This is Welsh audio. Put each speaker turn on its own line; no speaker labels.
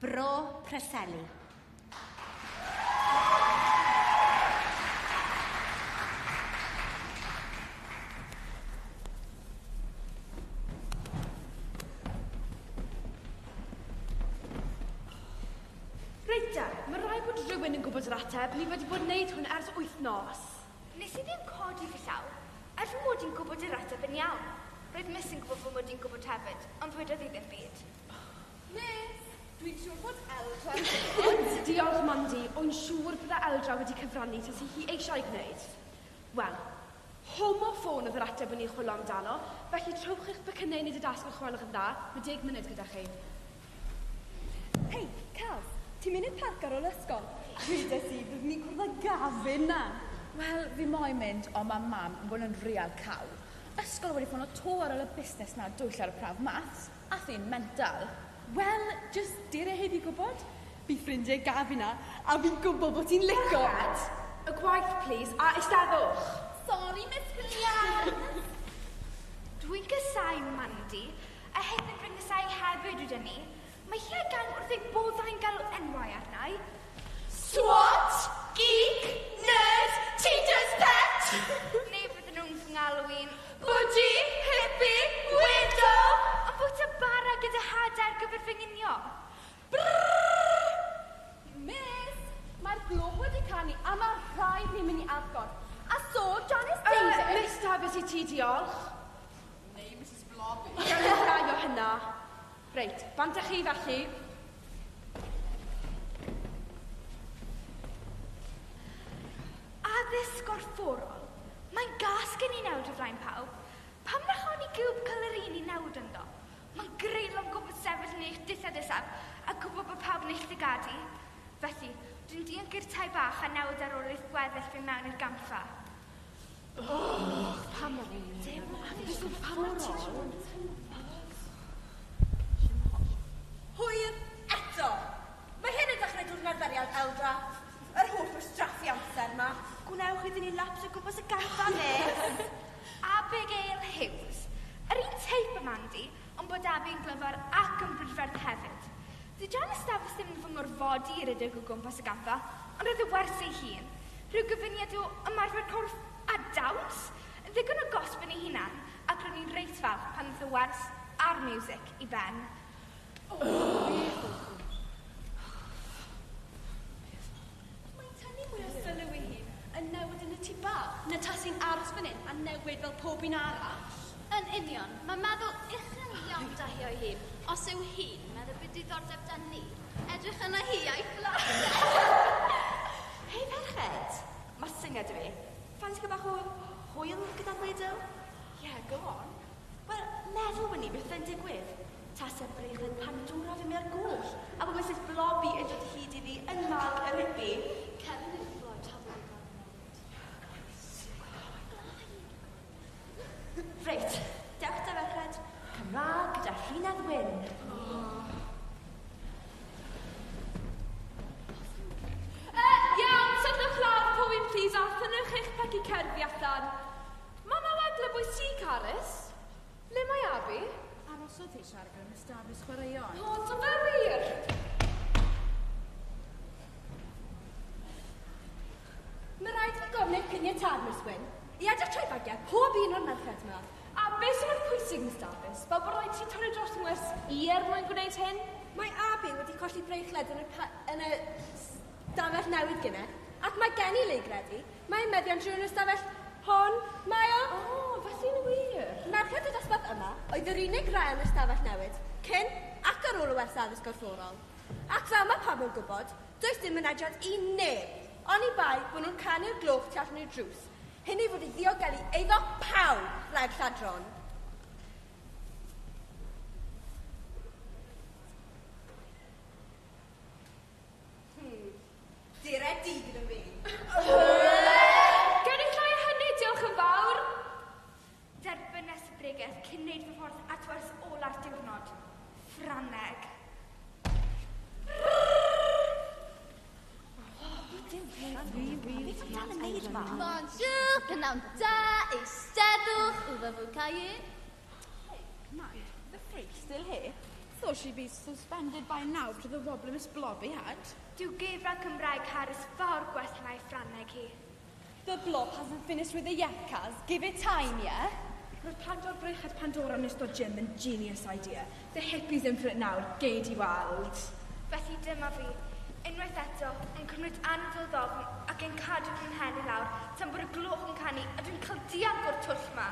Bro Preseli.
Reit da, mae rhaid bod rhywun yn gwybod yr ateb. Ni wedi bod yn neud hwn ers wythnos.
Nes i ddim codi fy llaw, er fy mod i'n gwybod yr ateb yn iawn. Roedd Miss yn gwybod fy mod i'n gwybod hefyd, ond ddwedodd hi ddim byd.
Miss, dwi'n siŵr bod Eldra yn gwybod. Diolch, Mandy. O'n siŵr bydde Eldra wedi cyfrannu tase hi eisiau gwneud. Wel, homoffôn oedd yr ateb o'n i'n chwilio amdano, felly trowch eich pecynnau i wneud y dasg os gwelwch yn dda. Mae deg munud gyda chi.
Hei, Caz, ti'n mynd i'r parc ar ôl ysgol? Dwedes i, byddwn ni'n cwrdd â Gavin 'na.
Wel, fi moyn mynd, ond mae mam yn bod yn real caw. Ysgol wedi ffono 'to ar ôl y busnes 'na dwyll ar y prawf maths, ath hi'n mental.
Wel, jyst dere heb i gwybod. Fi ffrindiau Gavin 'na, a fi'n gwybod bod ti'n lico.
Merched, y gwaith plîs, a eisteddwch.
Sori, Miss Williams!
Dwi'n gasau Mandy, A hyn yn fy ngysau hefyd, rydyn ni. Mae hi a gang wrth ei boddau'n galw enwau arna i.
Swat! Geek! Nerd! Teacher's pet!
Neu fydden nhw'n fy ngalw i'n
Bwji! Hippie! Weirdo!
Ond bwyta bara gyda hade ar gyfer fy nghinio.
Brrrr! Miss! Mae'r gloch wedi canu a mae rhaid ni mynd i agor. A so, Janice Davies...
Miss Davies i ti, diolch.
Neu Misus Blobby.
Gawn ni llai o hynna. Reit, bant â chi felly.
Addysg gorfforol. Mae'n gas gen i newid o flaen pawb. Pam na chawn ni giwb colorini newid ynddo? Mae'n greulon gwybod sefyll yn eich dillad isaf a gwybod bod pawb yn eich llygadu. Felly, dwi'n dianc i'r tai bach a newid ar ôl eich gweddill fi mewn i'r gampfa.
Hwyr eto! Mae hyn yn dechrau dod yn arferiad, Eldra. Yr holl wastraffu amser 'ma.
Gwnewch iddyn ni laps o gwmpas y gampfa, miss.
Abigail Hughes. Yr un teip â Mandy, ond bod Abi yn glyfar ac yn brydferth hefyd. Dyw Janice Dafis ddim yn fy ngorfodi i redeg o gwmpas y gampfa, ond roedd y wers ei hun. Rhyw gyfuniad o ymarfer corff a dawns? Yn ddigon o gosb yn ei hunan, ac ro'n i'n reit falch pan ddaeth y wers a'r miwsig i ben.
Mae'n tynnu mwy o sylw i hun yn newid yn y tŷ bach na tasi'n aros fan hyn a newid fel pob un arall.
Yn union. Mae meddwl uchel iawn 'da hi o'i hun. Os yw hi'n meddwl bydd diddordeb 'da ni, edrych yna hi a'i fflat e!
Hei ferched! Mae syniad 'da fi. Ffansi cael bach o hwyl gyda'r weddw?
Yeah, go on.
Wel, meddwl wn i beth fyddai'n digwydd tase brechlyn Pandora fi ar goll a bod Misus Blobby yn dod o hyd iddi yn mag yr hippie.
Cefn i'r floor taflu i gweld newid.
Reit, dewch te ferched. Cymraeg gyda Rhunedd Wyn.
Iawn, sefyllwch lawr pob un plîs a thynnwch eich peci cerddi allan. Mae 'na wagle bwys ti, Carys. Le mae Abi?
Arosodd hi siarad gyda Miss Dafis chwaraeon.
O, do fe wir?
Mae rhaid i fi gofyn eich caniatâd, Miss Wyn, i edrych trwy fagiau pob un o'r merched 'ma.
A beth sy'n mor pwysig, Miss Dafis, fel bod rhaid ti torri dros yng ngwers i er mwyn gwneud hyn?
Mae Abi wedi colli breichled yn y pa- yn y stafell newydd gynne, ac mae gen i le i gredu, mae ei meddiant rhywun yn y stafell hon, mae o.
O, felly'n wir?
Merched y dosbarth yma oedd yr unig rai yn y stafell newid, cyn ac ar ôl y wers addysg gorfforol. Ac fel mae pawb yn gwybod, does dim mynediad i neb, oni bai bod nhw'n canu'r gloch tu allan i'r drws, hyn i fod i ddiogelu eiddo pawb rhag lladron. Dere di gyda fi.
Gewn ni llai o hynny, diolch yn fawr.
Derbynes y bregeth cyn wneud fy ffordd at wers ola'r diwrnod. Ffrangeg.
Bonjour, prynhawn da, eisteddwch, ouvrez vos cahiers.
Hey, mind, the freak's still here. Thought she'd be suspended by now to the wobble Miss Blobby had.
Dyw geirfa Cymraeg Harris fawr gwell na'i Ffrangeg hi.
The blob hasn't finished with the yet, Kaz. Give it time, yeah?
Roedd planto'r breched Pandora yn ystod gym yn genius idea. The hippies in for it nawr, gei di weld.
Felly dyma fi, unwaith eto, yn cymryd anadl ddofn ac yn cadw fy mhen i lawr tan bod y gloch yn canu a dwi'n cael dianc o'r twll 'ma.